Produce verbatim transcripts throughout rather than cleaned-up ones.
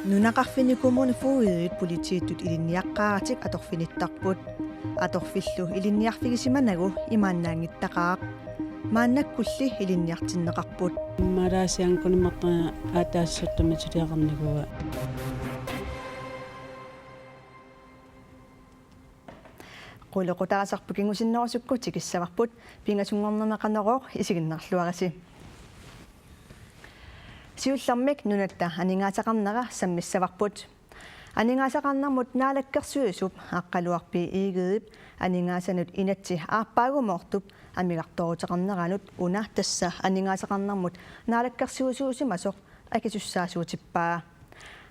Nunaqarfinni kommunefogedit politiitut ilinniaqqaaratik atorfinittarput. Atorfillu ilinniarfigisimanagu imaannaanngittaqaaq. Maannakkulli ilinniartinneqarput. Malaasiankunimmat aataassuttumi suliaqarnikuuaa. Qulequtaasarput kingusinnerusukkut tikissavarput, pingasunngornermi Qanorooq isiginnaarluarisi. Siullermik nunatta aningaasaqarnera sammissavarput. Aningaasaqarnermut naalakkersuisup Aqqaluaq B. Egedep aningaasanut inatsit aappaagumoortup amigartooruteqarneranut una tassa aningaasaqarnermut naalakkersuisuusimasoq akisussaasuutippaa.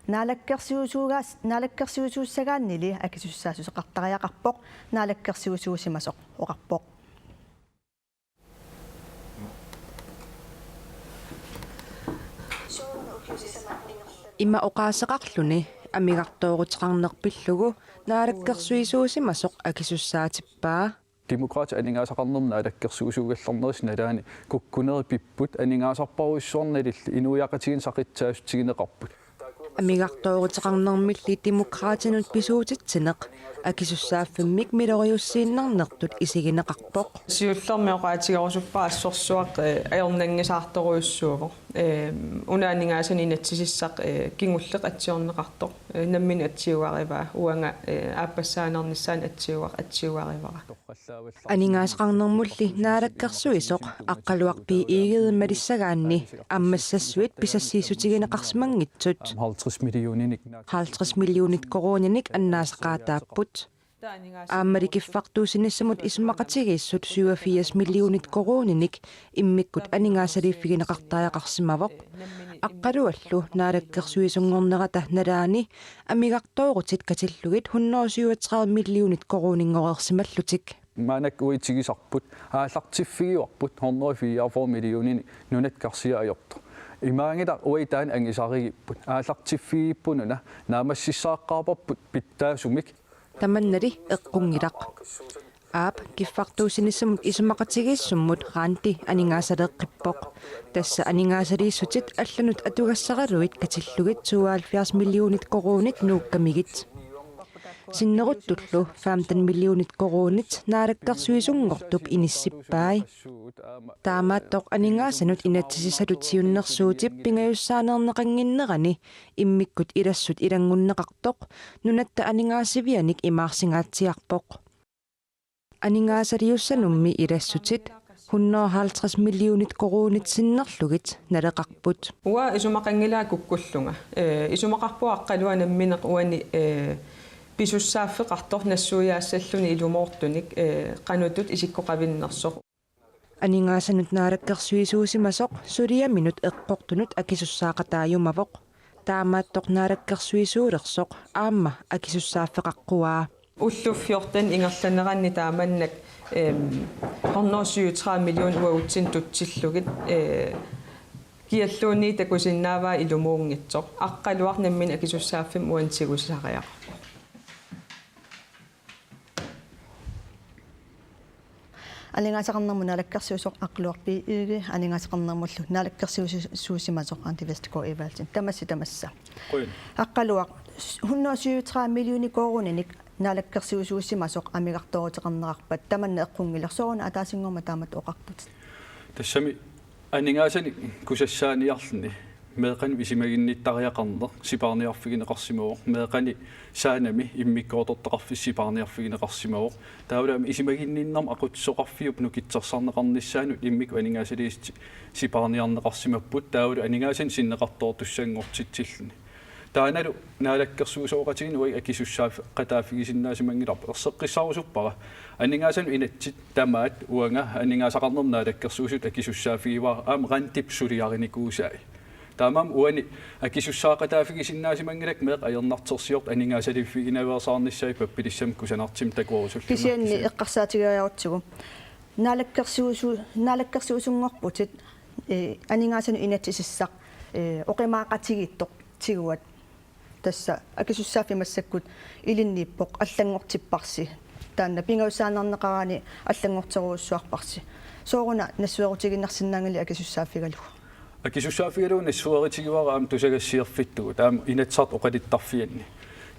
Naalakkersuisuugaas-, naalakkersuisuussagaannili akisussaassuseqartariaqarpoq, naalakkersuisuusimasoq oqarpoq. Ima oqaaseqarluni amigartooruteqarneq pillugu naalakkersuisuusimasoq akisussaatippaa. Demokraatit aningaasaqarnermi naalakkersuisuugallarnerisa nalaani kukkunerit pipput, aningaasarparujussuarnilli inuiaqatigiinni saqqitsaassutigineqarput. Amigartooruteqarnermilli Demokraatinut pisuutitsineq akisussaaffimmik miloriussiinnarnertut isigineqarpoq. Siullermik oqaatigerusuppara assorsuaq, eh, ajornanngisaartorujussuuvoq. Eh, una aningaasanik inatsisissaq, eh, kingulleq atsiorneqartoq. Eh, nammineq atsiuarivaa, uanga, eh, aappassaaneernissaanut atsiuar-, atsiuarivara. Aningaasaqarnermulli naalakkersuisoq Aqqaluaq B. Egede malissagaanni ammassassuit pisassiissutigineqarsimanngitsut halvtreds millioner. Halvtreds millionit koruuninik annaasaqaataapput. Aammali kiffartuussinissamut isumaqatigiissut syvogfirs millionit koruuninik immikkut aningaasaliiffigineqartariaqarsimavoq. Aqqaluallu naalakkersuisunngornerata nalaani amigartoorutit katillugit hundrede syvogtredive millionit koruuninngoreersimallutik. Maannakkut uagut itigisarput, aallartiffigivarput hundrede fireogfyrre millioner nunatta karsia ajortoq. Imaanngilaq uagut taanna angisarigipput. Aallartiffigigipput una, naammassissaqarparput pitsaasumik. Tamannali eqqunngilaq. Aap, kiffartuussinissamut isumaqatigiissummut renti aningaasaleeqqippoq. Tassa aningaasaliissutit allanut atugassaraluit katillugit tooghalvfjerds millionit koruunit nuukkamigit. Sinneruttullu femten millionit koruunit naalakkersuisunngortup inissippai. Taamaattoq aningaasanut inatsisissatut siunnersuutip pingajussaaneerneqannginnerani immikkut ilassut ilanngunneqartoq nunatta aningaasivianik imaarsingaatsiarpoq. Aningaasaliussanummi ilassutit hundrede halvtreds millionit koruunit sinnerlugit naleqarput. Uanga isumaqanngilanga kukkullunga. Eh, isumaqarpunga Aqqaluaq nammineq uani, eh, pisussaaffeqartoq nassuiaassalluni ilumoortunik, eh, qanortut isikkoqavinnersoq. Aningaasanut naalakkersuisuusimasoq suliaminut eqqortunut akisussaaqataajumavoq. Taamaattoq naalakkersuisuulersoq aamma akisussaaffeqaqquaa. Ullut fjorten ingerlaneranni taamannak, em, hundrede syvogtredive million uagutsinnut tutsillugit, eh, kialluunniit takusinnaavaa ilumuunngitsoq. Aqqaluaq nammineq akisussaaffimmik uani tigusisariaqarpoq. Aningaasaqarnermut naalakkersuisoq Aqqaluaq B. Egede, aningaasaqarnermullu naalakkersuisuusimasoq Andi Vestergaard Evaldsen. Tamassi tamassa. Qujan. Aqqaluaq, hundrede syvogtredive millioner koruuninik naalakkersuisuusimasoq amigartooruteqarnerarpat tamanna eqqunngilaq, sooruna ataasinngormat taamatut oqarputit? Tassami aningaasanik kusassaaniarluni meeqqanut isumaginnittariaqarneq sipaarniarfigineqarsimavoq, meeqqani saanami immikkoortortaqarfissat sipaarniarfigineqarsimavoq. Taavalu aamma isumaginninnermut aqutsisoqarfiup nukittorsarneqarnissaanut immikkut aningaasaliissutit sipaarniarneqarsimapput, taavalu aningaasanik sinneqartoortussanngortitsilluni. Taannalu naalakkersuisooqatigiinni uagut akisussaaqataaffigisinnaasimanngilarput. Erseqqissarusuppara aningaasanut inatsit tamaat uanga aningaasaqarnermut naalakkersuisutut akisussaaffigivara aamma rentip suliarinikuusai. Taamaammat uani akisussaaqataaffigisinnaasimanngilagut meeqqat ajornartorsiortut aningaasaliiffiginaveersaarnissaat pappialassamik kusanartumik takorusullunga. Kisianni eqqarsaatigeriarutsigu naalakkersuisu-, naalakkersuisunngorputit, eh, aningaasanut inatsisissaq, eh, oqimaaqatigiittoq tiguat. Tassa akisussaaffik massakkut ilinniippoq, allanngortipparsi. Taanna pingajussaaneerneqarani allanngorterujussuarparsi. Sooruna nassuerutigiinnarsinnaanngilaq akisussaaffigalugu? Akisussaaffigalugu nassuerutigivara aamma tusagassiorfittut, aamma Inatsisartut oqaluttarfianni.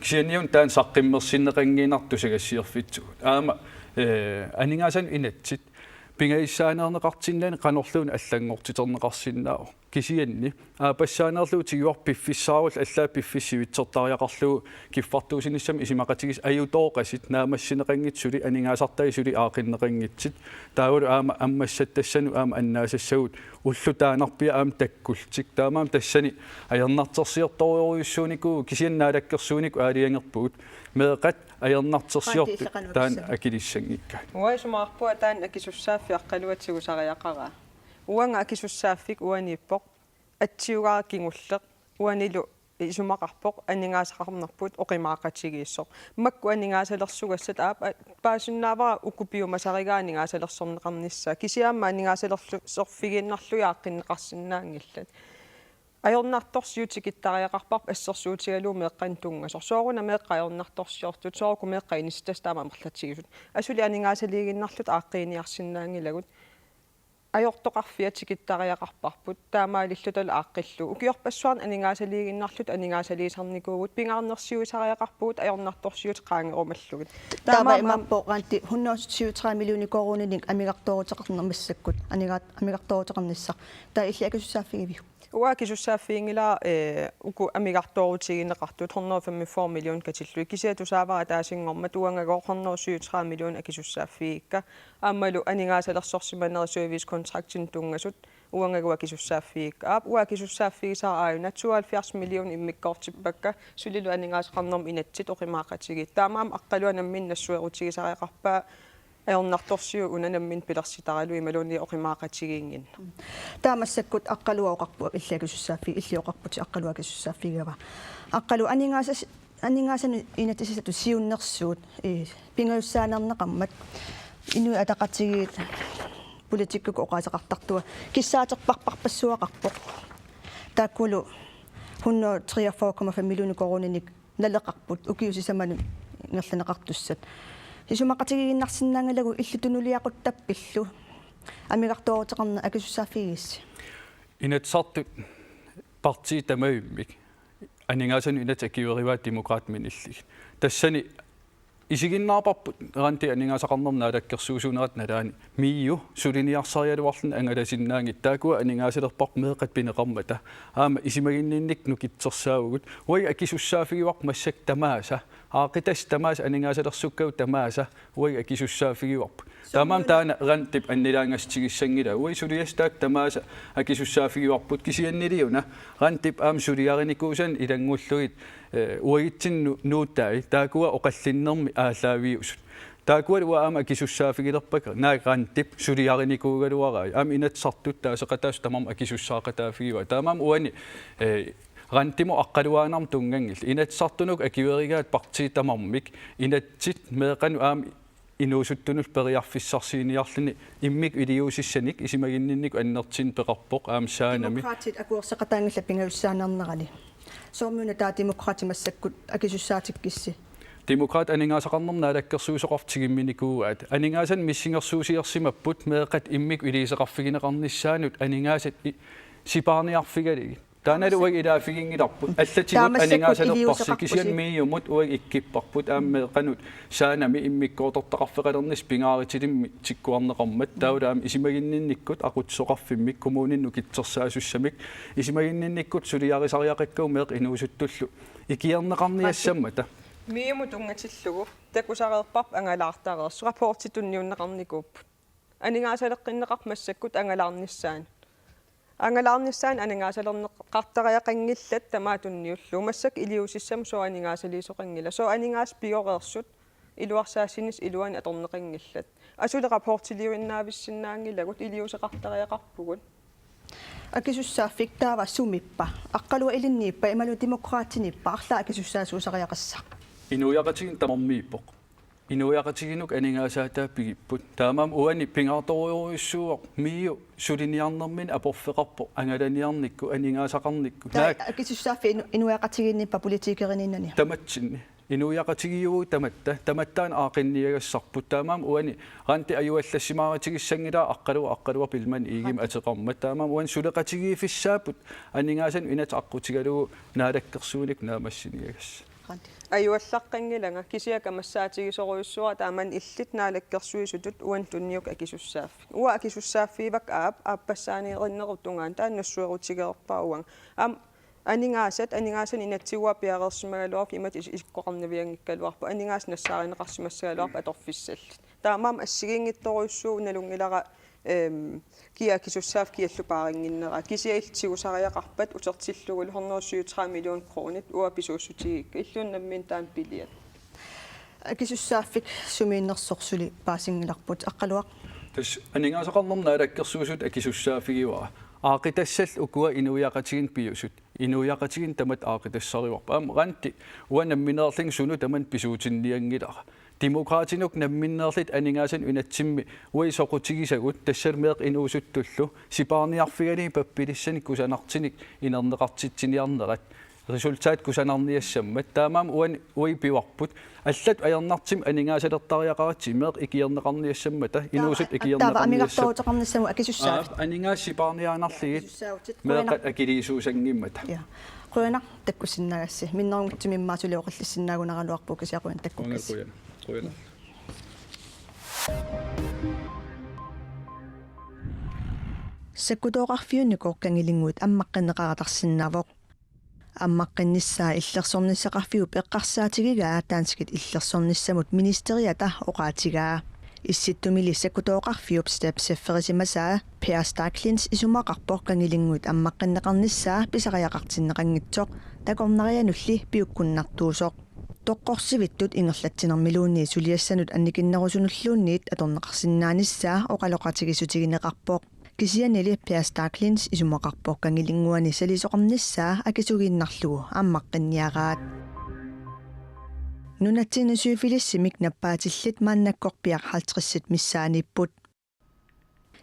Kisianni una taanna saqqummersinneqanngiinnartoq tusagassiorfittut. Aamma, eh, aningaasanut inatsit pingajussaaneerneqarsinnaanani qanorluunniit allanngortiterneqarsinnaavoq. Kisianni aappassaaneerlugu tiguarput piffissaarullu allaat piffissaq sivitsortariaqarlugu kiffartuussinissamut isumaqatigiissut ajutooqasut naammassineqanngitsut suli aningaasartai suli aaqqinneqanngitsut. Taavalu aamma ammassat tassanut aamma annaasassagut ulloq taannarpiaq aamma takkullutik. Taamaammat tassani ajornartorsiortorujussuunikuuvugut kisianni naalakkersuinikkut aalajangerpugut meeqqat ajornartorsiortut taanna akilissanngikkaat. Uanga isumaqarpunga taanna akisussaaffik Aqqaluaq tigusariaqaraa. Uanga akisussaaffik uaniippoq atsiugara kingulleq, uanilu isumaqarpoq aningaasaqarnerput oqimaaqatigiissoq. Makku aningaasalersugassat aap, a-, paasinnaavara uku piumasarigaat aningaasalersorneqarnissaat. Kisianni aamma aningaasalerlu-, -sorfigiinnarlugit aaqqinneqarsinnaanngillat. Ajornartorsiut tikittariaqarparput assersuutigalugu meeqqanut tunngasoq. Sooruna meeqqat ajornartorsiortut, soorlu uku meeqqat inissitassat taama amerlatigisut. Asuli aningaasaliiginnarluta aaqqiiniarsinnaanngilagut. Ajortoqarfiat tikittariaqarparput, taamaalillutalu aaqqillugu. Ukiorpassuarni aningaasaliiginnarluta aningaasaliisarnikuuvugut, pingaarnersiuisariaqarpugut ajornartorsiutit qaangerumallugit. Taava taamaammat imaappoq granti hundrede syvogtredive millioner koruuninik amigartooruteqarneq massakkut, aniga-, amigartooruteqarnissaq. Taava illit akisussaaffigiviuk? Uanga akisussaaffiginngilara, eh, uku amigartoorutigineqartut hundrede femogfyrre million katillugit. Kisianni tusaavara ataasinngormat uangagooq hundrede syvogtredive million akisussaaffigikka. Aammalu aningaasalersorsimanerit servicekontraktinut tunngasut uangagooq akisussaaffigikkit. Aap, uanga akisussaaffigisara aajuna tooghalvfjerds million immikkoortippakka sulilu aningaasaqarnermut inatsit oqimaaqatigiit. Taamaammat Aqqaluaq nammineq nassuerutigisariaqarpaa ajornartorsiut una nammineq pilersitaralugu imaluunniit oqimaaqatigiinnginnami. Taava massakkut Aqqaluaq oqarpoq illit akisussaaffi-, illit oqarputit Aqqaluaq akisussaaffigigavaa. Aqqaluaq aningaasas-, aningaasanut inatsisissatut siunnersuut, eh, pingajussaaneerneqarmat Inuit Ataqatigiit politikkikkut oqaaseqartartua kissaaterpassuaqarpoq. Taakkulu hundrede treogfyrre komma fem millioner koruuninik naleqarput ukiut sisamanut ingerlanneqartussat. Isumaqatigiinnarsinnaanngilagut illit tunuliaquttappat illit amigartooruteqarneq akisussaaffigigissi? Inatsisartut partiit tamavimmik aningaasanut inatsit akuerivaat Demokraatit minillugit. Tassani isiginnaarparput granti aningaasaqarnermut naalakkersuisuunerata nalaani MIO suliniarsarigaluarluni angalasinnaanngitsoq, taakkua aningaasalerparput meeqqat pineqarmata. Aamma isumaginninnikkut nukittorsaavugut. Uagut akisussaaffigivarput massakkut tamaasa. Aaqqitassat tamaasa, aningaasalersukkagut tamaasa uagut akisussaaffigivarput. Taamaammat taanna grantip annilaangassutigissanngilaa. Uagut suliassat taakku tamaasa akisussaaffigivarput, kisiannili una grantip aamma suliarinikuusanik ilanngullugit, eh, uagutsinnut nuutai taakkua oqallinnermik aallaaviusut. Taakkualu uanga aamma akisussaaffigilerpakka, naak grantip suliarinikuugaluarai. Aamma Inatsisartut taaseqataasut tamarmik akisussaaqataaffigivaat. Taamaammat uani, eh, grantimut Aqqaluaannarmut tunnganngillat. Inatsisartunut akuerigaat partiit tamarmik inatsit meeqqanut aamma inuusuttunullu periarfissarsiiniarluni immikkut iliuusissanik isumaginninnikkut annertuumik peqarpoq aamma Saanami. Demokraatit akuerseqataanngillat pingajussaaneernerani. Soormi una taava Demokraatit massakkut akisussaatikkissi? Demokraatit aningaasaqarnermut naalakkersuisoqarfik tigumminikuuaat. Aningaasanik missingersuusiorsimapput meeqqat immikkut iliuuseqarfigineqarnissaannut aningaasat i-, sipaarniarfigalugit. Taannalu uagut ilaaffiginngilarput. Allatigut taamassakku aningaasalerparsi, iliuuseqarpusi. Kisianni MIO-mut uagut ikkipparput aamma meeqqanut Saanami immikkoortortaqarfeqalernissaq pingaarutilimmik tikkuarneqarmat. Taavalu aamma isumaginninnikkut aqutsisoqarfimmik kommuninut nukittorsaasussamik isumaginninnikkut suliarisariaqakkagut meeqqat inuusuttullu ikiorneqarniassammata. MIO-mut tunngatillugu takusareerparput angalaartareersut, rapportit tunniunneqarnikuupput. Aningaasaleqqinneqarpoq massakkut angalaarnissaanut. Angalaarnissaanut aningaasalerneqartariaqanngillat tamaat tunniullugu. Massakkut iliuusissamut sooq aningaasaliisoqanngilaq. Sooq aningaasat pigoreersut iluarsaassinissamut iluani atorneqanngillat. Asuli rapportiliuinnavissinnaanngilagut, iliuuseqartariaqarpugut. Akisussaaffik taava sumippa? Aqqaluaq ilinniippa imaluunniit Demokraatiniippa arlaat akisussaasuusariaqassaq? Inuiaqatigiinni tamarmiippoq. Inuiaqatigiinni aningaasaataat pigipput. Taamaammat uani pingaartorujussuuvoq MIO suliniarnermini aporfeqarpoq angalaniarnikkut, aningaasaqarnikkut. Taava naak- akisussaaffik inu-, inuiaqatigiinniippa politikeriniinnani? Tamatsinni. Inuiaqatigiiugut tamatta, tamatta aaqqiinniagassarput. Taamaammat uani Randi ajuallassimaarutigissanngilaa Aqqaluaq, Aqqaluaq Biilmann Egedep ateqarmat. Taamaammat uani suleqatigiiffissaapput aningaasanut inatsit aqqutigalugu naalakkersuinikkut naammassiniagassat. Ajuallaqqinngilanga, kisianni kamassaatigisorujussuuara taamani illit naalakkersuisutut uani tunniukkat akisussaaffik. Uanga akisussaaffigivakka aap, aappassaaneerinnerup tungaanut taanna nassuerutigereerpara uanga. Aamma aningaasat, aningaasanik inatsisitigut piareersimagaluarukku imatut is-, isikkoqarnavianngikkaluarpoq, aningaasat nassaarineqarsimassagaluarput atorfissallit. Taamaammat assigiinngitsorujussuuvoq nalunngilara, ehm, kia akisussaaffik kiallu paarinnginnera. Kisianni illit tigusariaqarpat utertillugulu hundrede syvogtredive millioner kronit uanga pisuussutigigakku. Illit una nammineq taanna piliat? Akisussaaffik sumiinnersoq suli paasinngilarput, Aqqaluaq. Tassa aningaasaqarnermut naalakkersuisut akisussaaffigivara. Aaqqitassat ukua inuiaqatigiinnut piusut. Inuiaqatigiinnut tamatta aaqqitassarivarput. Aamma Randi uanga nammineerlunga sunut tamanut pisuutinnianngilara. Demokraatinut nammineerluta aningaasanut inatsimmi uagut soqutigisagut, tassalu meeqqat inuusuttullu, sipaarniarfigalugit pappilissanik kusanartunik inerneqartitsiniarnerat. Resultat kusanarniassammat. Taamaammat uani uagut pivarput. Allatut ajornartumik aningaasalertariaqaratsigit meeqqat ikiorneqarniassammata, inuusuttut ikiorneqarniassammata. Taava amigartoortoqarnissamut akisussaaffik. Aap, aningaasat sipaarniaannarlugit. Akisussaavutit. Meeqqat akiliisuusanngimmat. Ja. Qujanaq takkussinnaagassasi. Minnerunngitsumik immaqa suli oqallissinnaajunaraluarpugut, kisianni qujanaq takkukassi. Qujanaq, qujanaq. Qujanaq. Sakkutooqarfiunikooq Kangilinnguit ammaqqinneqaratarsinnaavoq. Ammaqqinnissaa illersornissaqarfiup eqqarsaatigigaa danskit illersornissamut ministeriata oqaatigaa. Issittumili sakkutooqarfiup stabschefferisimasaa Per Stacklins isumaqarpoq Kangilinnguit ammaqqinneqarnissaa pisariaqartinneqanngitsoq, takornarianulli piukkunnartuusoq. Toqqorsivittut ingerlatsinermiluunniit suliassanut annikinnerusunulluunniit atorneqarsinnaanissaa oqaloqatigiissutigineqarpoq. Kisiannili Per Stacklins isumaqarpoq Kangilinnguani salisoqarnissaa akisugiinnarlugu ammaqqinniaraat. Nunatsinni syfilissimik nappaatillit maannakkorpiaq halvtredsit missaaniipput.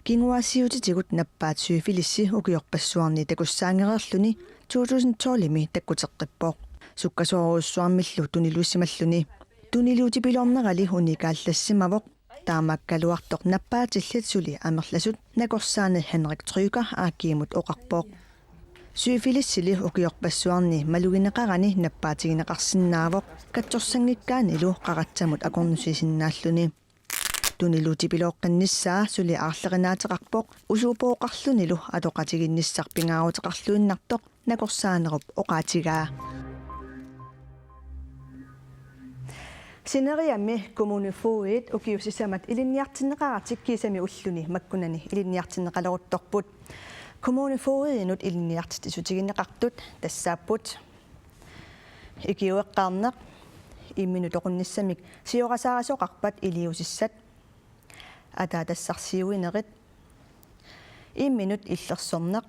Kinguaassiuutitigut nappaat syfilissi ukiorpassuarni takussaanngereerluni to tusind tolvimi takkuteqqippoq. Sukkasoorujussuarmillu tuniluussimalluni. Tuniluutipiloornerali unikaallassimavoq. Taamaakkaluartoq nappaatillit suli amerlasut, nakorsaaneq Henrik Trüger A G-mut oqarpoq. Syfilissili ukiorpassuarni malugineqarani nappaatigineqarsinnaavoq, katsorsanngikkaannilu qaratsamut akornusiisinnaalluni. Tuniluutipilooqqinnissaa suli aarlerinaateqarpoq, usuupooqarlunilu atoqatigiinnissaq pingaaruteqarluinnartoq, nakorsaanerup oqaatigaa. Sineriammi kommunefogedit ukiut sisamat ilinniartinneqaratik kiisami ulluni makkunani ilinniartinneqaleruttorput. Kommunefogedinut ilinniartitsissutigineqartut tassaapput: ikiueqqaarneq, imminut toqunnissamik siorasaarisoqarpat iliuusissat, ataatassarsiuinerit, imminut illersorneq,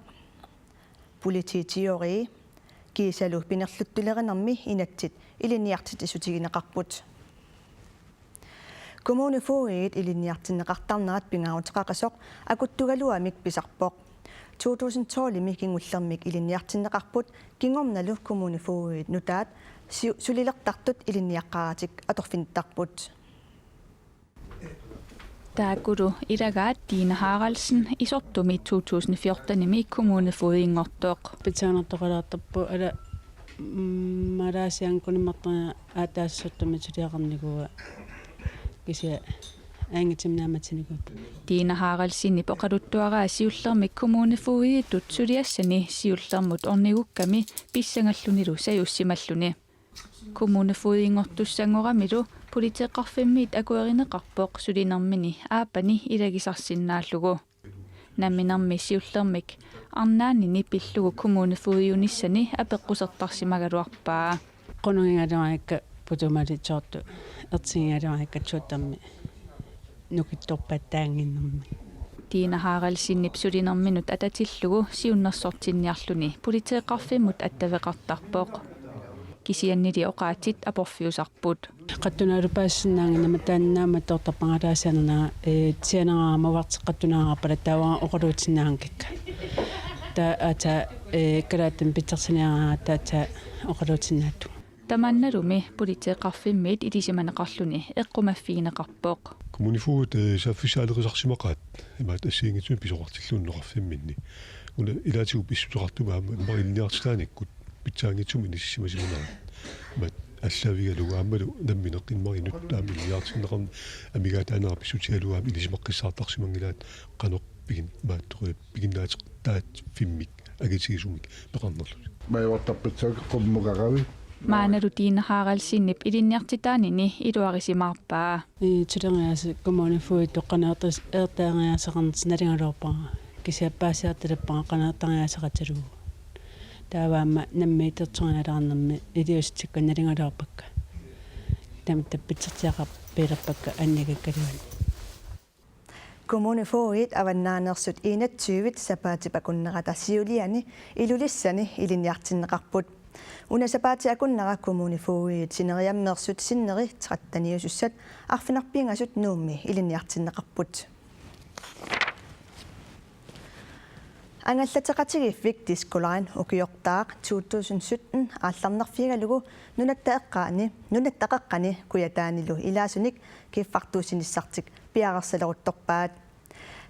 politiit siorii, kiisalu pinerluttulerinermi inatsit ilinniartitsissutigineqarput. Kommunefogedit ilinniartinneqartarnerat pingaaruteqaqisoq akuttugaluamik pisarpoq. To tusind tolvimi kingullermik ilinniartinneqarput, kingornalu kommunefogedit nutaat siu-, sulilertartut ilinniaqqaaratik atorfittarput. Taakkulu ilagaat Dina Haraldsen, isortumi to tusind fjortenimi kommunefogedinngortoq. Pitsaanertoqalaartarpoq, ala, mm, maalaasiaanngikkunik marlunnik aatsaat isortumik suliaqarnikuuara, kisianni aingitsim naammatsinikuupput. Dina Haraldsenip oqaluttuaraa siullermik kommunefogeditut suliassani siullermut ornigukkami pissangallunilu sajussimalluni. Kommunefogedinngortussanngoramilu politeeqarfimmiit akuerineqarpoq sulinermini aappani ilagisarsinnaallugu. Namminermi siullermik arnaanini pillugu kommunefogediunissani apeqqusertarsimagaluarpaa. Qunugigaluarikka putumalutsoortut, ertigigaluarikka tuuttarmi nukittorpattaannginnermi. Dina Haraldsenip sulinerminut atatillugu siunnersortinniarluni politeeqarfimmut attaveqartarpoq. Kisiannili oqaatsit aporfiusarput. Qattunaalu paasisinnaannginnama taanna aamma toortarpangalaasianana, ee, sianerarama uarteqqattunaarpala taava oqaluutinnaanngikka. Taava aatsaat, ee, kalaallit pitsarsiniaraangatta aatsaat oqaluutinnaattunga. Tamannalumi politeeqarfimmiit ilisimaneqarluni eqqumaffigineqarpoq. Kommunifogedit, eh, saaffissaaleqisarsimaqaat imaattoq assigiinngitsut pisoqartilluunneqarfimminni. Una ilaatigut pissuteqartumik aamma immaqa ilinniartitaanikkut pitsaanngitsumik inissisimasimanera. Imaattoq aallaavigalugu aammalu nammineq immaqa inuttut aamma ilinniartinneqarneq amigaataanera pissutigalugu aamma ilisimaqqissaartarsimanngilaat qanoq pigin-, imaattoq piginnaateqarfimmik akitigisumik peqarnerlutik. Majuartarpassuit qummukaravi. Maannalu Tine Haraldsenip ilinniartitaanini iluarisimaarpaa. Ii, tuleriaaseq kommunifogedip toqqaneertas-, -eertariaaseqarnertik nalugaluarpara. Kisianni paasiartaleppara qaneertariaaseqatalugu. Taava aamma nammiittortornalaarnermi iliuusutsikka nalugaluarpakka. Tamatta pitsertiaqarpilerpakka annikakkaluani. Kommunefogedit avannaaneersut enogtyve sapaatip akunnerata siuliani Ilulissani ilinniartinneqarput. Una sapaatip akunnera kommunefogedit sineriammeersut sinneri tretteniusussat arfineq-pingasut Nuummi ilinniartinneqarput. Angallateqatigiiffik Disko Line ukiortaaq to tusind sytten aallarnerfigalugu nunatta eqqaani, nunatta qeqqani Kujataanilu ilaasunik kiffartuussinissartik piareersaleruttorpaat.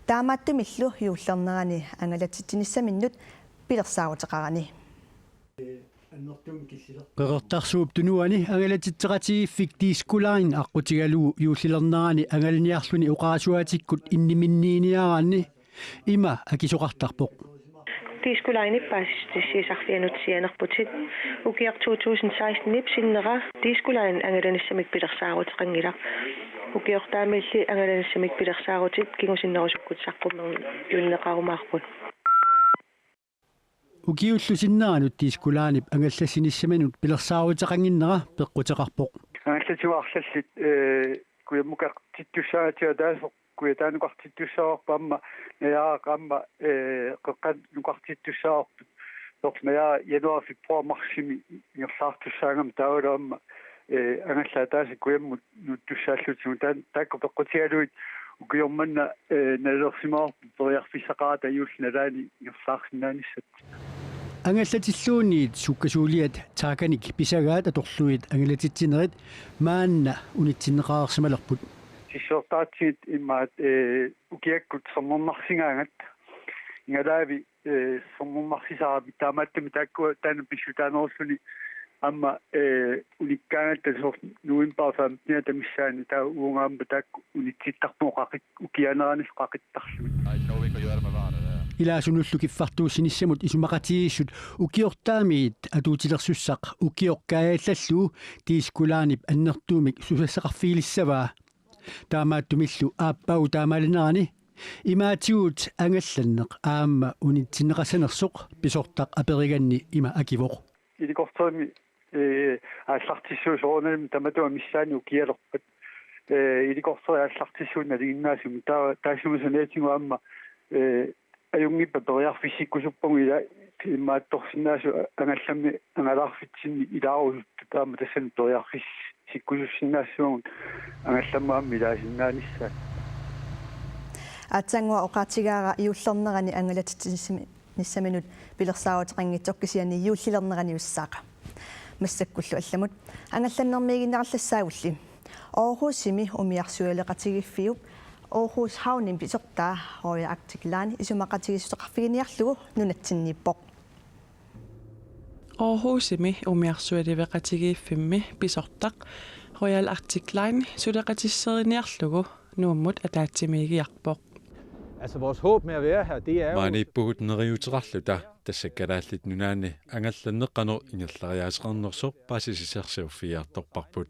Taamaattumillu juullernerani angalatitsinissaminnut pilersaaruteqarani. Qeqertarsuup Tunuani angalatitseqatigiiffik Disko Line aqqutigalugu juullilernerani angalaniarluni oqarasuaatikkut inniminniiniaraanni ima akisoqartarpoq. Disko Line paasissutissiisarfianut sianerputit. Ukioq to tusind seksten-ip sinnera Disko Line angalanissamik pilersaaruteqanngilaq. Ukiortaamilli angalanissamik pilersaarutit kingusinnerusukkut saqqummerneqarumaarput. Ukiullu sinneranut Disko Line-ip angallassinissaminut pilersaaruteqannginnera peqquteqarpoq. Angallatit arlallit, eh, kujammukartittussaagatsigu ataaseq Kujataanukartittussaavarput aamma Najaaraq aamma, eh, Qeqqanukartittussaavarput. Soorlu Najaaraq januar, februar, marsimi ingerlaartussaagami taavalu aamma, eh, angallat ataaseq kujammut nuuttussaallutigu taan-, taakku peqqutigalugit ukioq manna, eh, nalilersimavarput periarfissaqarata juullip nalaani ingerlaarsinnaanissat. Angallatilluunniit sukkasuuliat Titanic pisagaat atorlugit angalatitsinerit maanna unitsinneqareersimalerput. Sisortaatsigit immaqa, eh, ukiakkut sermernarsigaangat ingalaavi, eh, sermernarsisarami taamaattumik taakku taanna pissutaanerulluni aamma, eh, unikkaangatta soorlu november femten-ata missaani taava uunga aamma taakku unitsittarpugut qaqit-, ukiaaneranillu qaqittarlugit. Ilaasunullu kiffartuussinissamut isumaqatigiissut ukiortaamiit atuutilersussaq ukioq kaajallallugu Disko Line-ip annertuumik susassaqarfigilissavaa. Taamaattumillu aappaagu taamaalinerani imaatigut angallanneq aamma unitsinneqassanersoq pisortaq aperiganni ima akivoq. Helikopterimi, eh, aallartissuusoq soorunalimi tamatuma missaani ukialerpat. Eh, helikopteri aallartissuuneq nalinginnaasumik taa-, taassuma saniatigut aamma, eh, ajunngippat periarfissikkusuppagut ila imaattorsinnaasut angallammi angalaarfitsinni ilaarusuttut aamma tassani periarfissikkusussinnaassavagut angallammut aamma ilaasinnaanissaat. Aatsaannguaq oqaatigaara juullernerani angalatitsinissaminnut pilersaaruteqanngitsoq kisianni juullilerneraniussaaq. Massakkullu allamut angallannermiiginnarallassaagulli. Aarhusimi umiarsualiveqatigiiffiup Aarhus Havnimi pisortaa Royal Arctic Line isumaqatigiissuteqarfiginiarlugu nunatsinniippoq. Aarhusimi umiarsualiveqatigiiffimmi pisortaq Royal Arctic Line suleqatisseriniarlugu Nuummut ataatsimiigiarpoq. Altså, vores håb med at være her, det er jo... Maaniippugut neriuuteqarluta, tassa Kalaallit Nunaanni angallanneq qanoq ingerlariaaseqarnersoq paasisissarsiorfigiartorparput.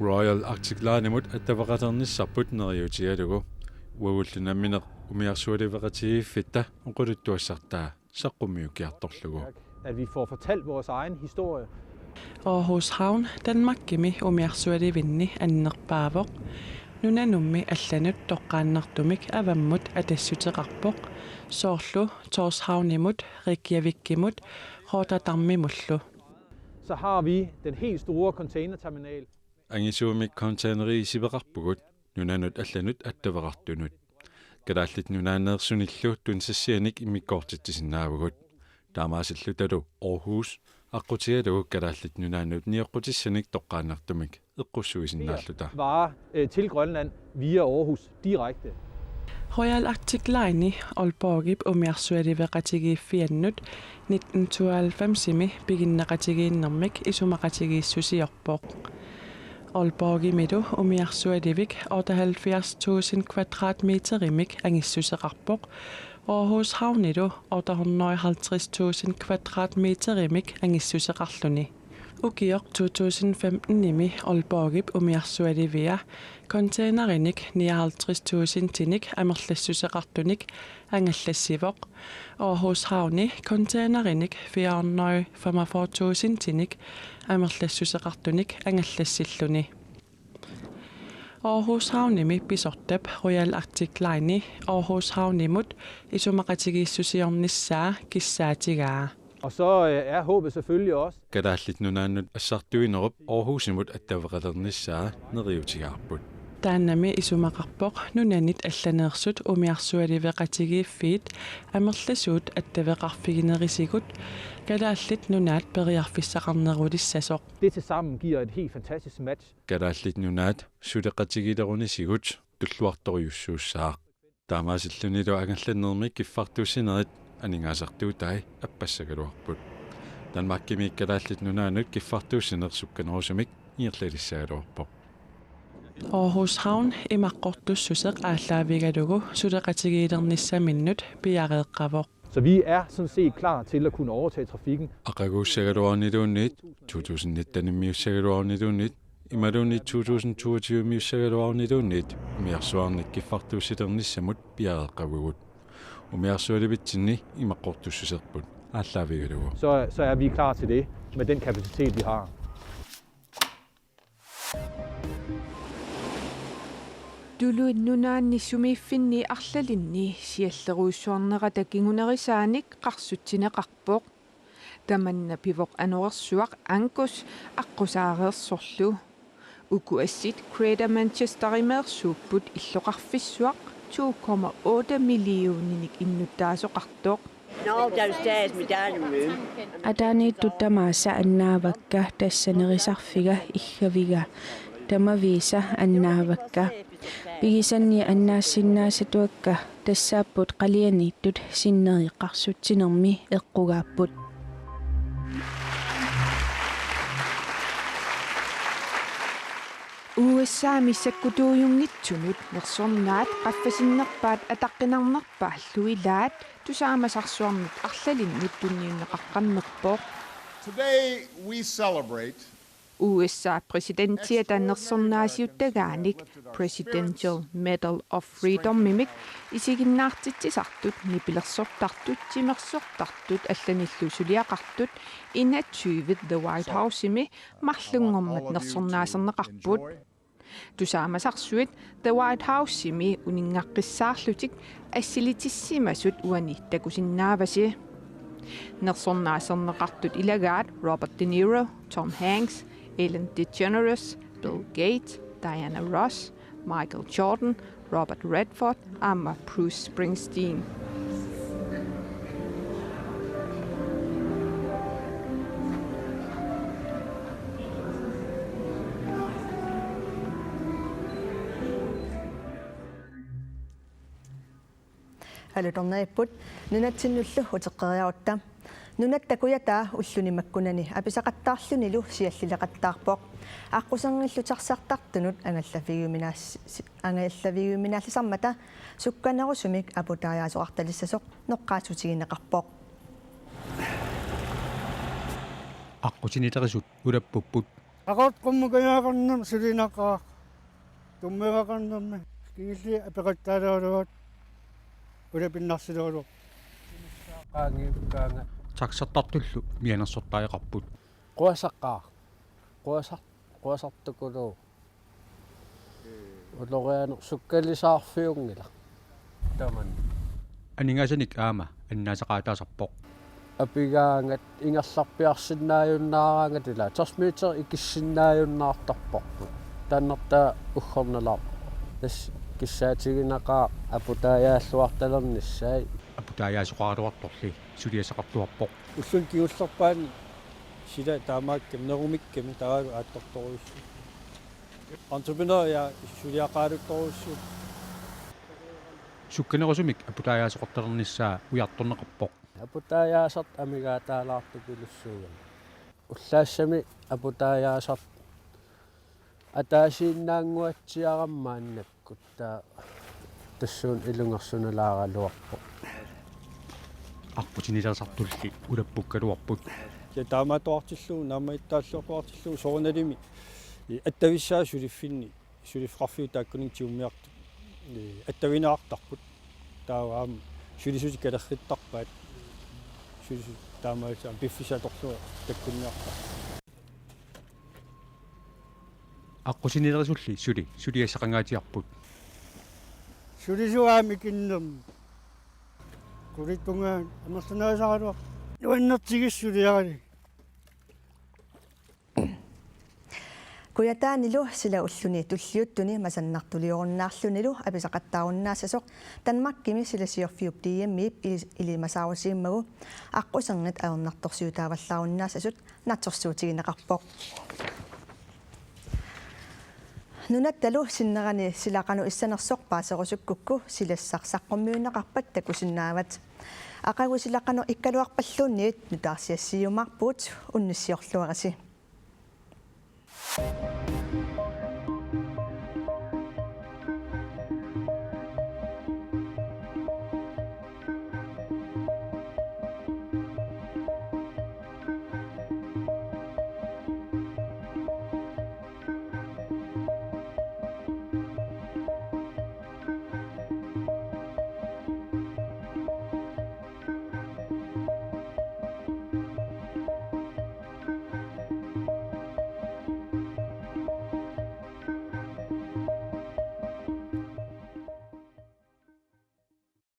Royal Arctic Line-imut attaveqaternissarput neriuutigalugu. Uagullu nammineq umiarsualiveqatigiiffitta oqaluttuassartaa saqqummiukkiartorlugu. At vi får fortalt vores egen historie. Aarhus Havn Danmarkimi umiarsualivinni annerpaavoq. Nunanummi allanut toqqaannartumik avammut atassuteqarpoq. Soorlu Tórshavnimut, Reykjavikimut, Rotterdammimullu. Så har vi den helt store containerterminal. Angisuumik containerit siveqarpugut, nunanut allanut attaveqartunut. Kalaallit Nunaaneersunillu tunisassianik immikkoortitsisinnaavugut. Taamaasillutalu Aarhus aqqutigalugu Kalaallit Nunaannut nioqqutissanik toqqaannartumik eqqussuisinnaalluta. Varer øh, til Grønland via Aarhus direkte. Royal Arctic Line Aalborgip umiarsualiveqatigiiffiannut nitten tooghalvfemsimi piginneqatigiinnermik isumaqatigiissusiorpoq. Aalborgimilu umiarsualivik otteoghalvfjerds tusind kvadratmeterimik angissuseqarpoq, Aarhus Havnilu ottehundredehalvtreds tusind kvadratmeterimik angissuseqarluni. Ukioq to tusind femtenimi Aalborgip umiarsualivia containerinik nioghalvtreds tusindinik amerlassuseqartunik angallassivoq, Aarhus Havni containerinik fire hundrede femogfyrre tusindinik amerlassuseqartunik angallassilluni. Aarhus Havnimi pisortap Royal Arctic Line Aarhus Havnimut isumaqatigiissusiornissaa kissaatigaa. Og så øh, er håbet selvfølgelig også, Kalaallit Nunaannut assartuinerup Aarhusimut attaveqalernissaa neriuutigaarput. Taannami isumaqarpoq nunanit allaneersut umiarsualiveqatigiiffiit amerlasuut attaveqarfiginerisigut Kalaallit Nunaat periarfissaqarnerulissasoq. Det til sammen giver et helt fantastisk match. Kalaallit Nunaat suleqatigiilerunisigut tulluartorujussuussaaq. Taamaasillunilu angallannermi kiffartuussinerit aningaasartuutai appassagaluarput. Danmarkimi Kalaallit Nunaannut kiffartuussineq sukkanerusumik ingerlalissagaluarpoq. Aarhus Havn imaqqortussuseq aallaavigalugu suleqatigiilernissaminnut piareeqqavoq. Så vi er sådan set klar til at kunne overtage trafikken. Aqaguussagaluarniluunniit, to tusind nitten-imiussagaluarniluunniit, imaluunniit to tusind toogtyve-imiussagaluarniluunniit umiarsuarnik kiffartuussilernissamut piareeqqavugut. Umiarsualivitsinni imaqqortussuserput aallaavigalugu. Så, så er vi klar til det med den kapacitet, vi har. Tuluit Nunaanni sumiiffinni arlalinni siallerujussuarnerata kingunerisaanik qarsutsineqarpoq. Tamanna pivoq anorersuaq Angus aqqusaareersorlu. Uku assit Greater Manchesterimeersuupput illoqarfissuaq to komma otte millioninik innuttaasoqartoq. No, downstairs, my dining room. Ataaniittut tamaasa annaavakka, tassa nerisarfiga iggaviga. Tamaviisa annaavakka. Pigisanni annaassinnaasatuakka tassaapput qalianiittut sinneri qarsutsinermi eqqugaapput. U S A-mi sakkutuujunngitsumut nersornaat qaffasinnerpaat ataqqinarnerpaallu ilaat tusaamasarsuarnut arlalinnut tunniunneqaqqammerpoq. Today we celebrate U S A præsidentiata nersornaasiuttagaanik Presidential Medal of Freedomimik isiginnaartitsisartut, nipilersortartut, timersortartut allanillu suliaqartut enogtyve The White House-imi marlunngormat nersornaaserneqarput. Tusaamasarsuit The White House-imi uninngaqqissaarlutik assilitissimasut uani takusinnaavasi. Nersornaaserneqartut ilagaat Robert De Niro, Tom Hanks, Ellen DeGeneres, Bill Gates, Diana Ross, Michael Jordan, Robert Redford aamma Bruce Springsteen. Alutorneripput nunatsinnullu uteqqeriarutta. Nunatta kujataa ulluni makkunani apisaqattaarlunilu siallileqattaarpoq. Aqquserngillu taxartartunut angallavigiuminaas-, angallavigiuminaallisarmata sukkanerusumik aputaajaasoqartalissasoq noqqaassutigineqarpoq. Aqqusinilerisut ulappupput. Aqagu qummut kajaaqarnermik sulinaqaaq. Tummeqaqarnermik kingulliit apeqattaalerlugu ulapinnarsilerlugu. Qaangiukkaanga. Taxartartullu mianersortariaqarput. Quasaqaaq. Quasaq-, quasartukuluuvoq. Ulorianut sukkalisaarfiunngilaq. Tamanna. Aningaasanik aamma annaasaqaataasarpoq. Apigaangat ingerlarpiarsinnaajunnaaraangat ilaa, tolv meter ikissinnaajunnaartarparput. Taannertaa uggornalaarpoq. Tassa kissaatiginaqaaq aputaajaalluartalernissaat. Aputaajaasoqaraluartorli suliassaqartuarpoq. Ulluni kingullerpaani Sila taamaakkami nerumikkami taava aattortorujussuuvoq. Entreprenøria suliaqaraluttorujussuuvoq. Sukkanerusumik aputaajaasoqartalernissaa ujartorneqarpoq. Aputaajaasartut amigaataalaartupilussuugami. Ullaassami aputaajaasartut ataasiinnaannguatsiarami maannakkut, taava tassuuna ilungersunalaaraluarpoq. Aqqutineqartartulli ulappukkaluarput. Ja taamaattuartillugu, naammagittaalluartuartillugu soorunalimi, i, attavissaa suliffinni, suliffeqarfiup taakkununnga tigummiartut, i, attavineqartarput. Taava aamma sulisutik kalerrittarpaat. Sulisut taamaassaaq piffissaq atorlugu takkunniartarput. Aqqutineqartartulli suli suliassaqangaatsiarput. Sulisugaami ikinnermi. Kulitunga amerlanerusaraluaq. Nuannertigisoq suliarali. Kujataanilu sila ulluni tulliuttuni masannartuliorunnaarlunilu apisaqattaarunnaassasoq Danmarkimi silasiorfiup D M-ip ili-, ilimasaarutigimagu aqqusernit ajornartorsiutaavallaarunnaassasut naatsorsuutigineqarpoq. Nunattalu sinnerani sila qanoq issanersoq paaserusukkukku silassaq saqqummiunneqarpat takusinnaavat. Aqagu sila qanoq ikkaluarpalluunniit nutaarsiassiiumaarpugut, unnussiorluarisi.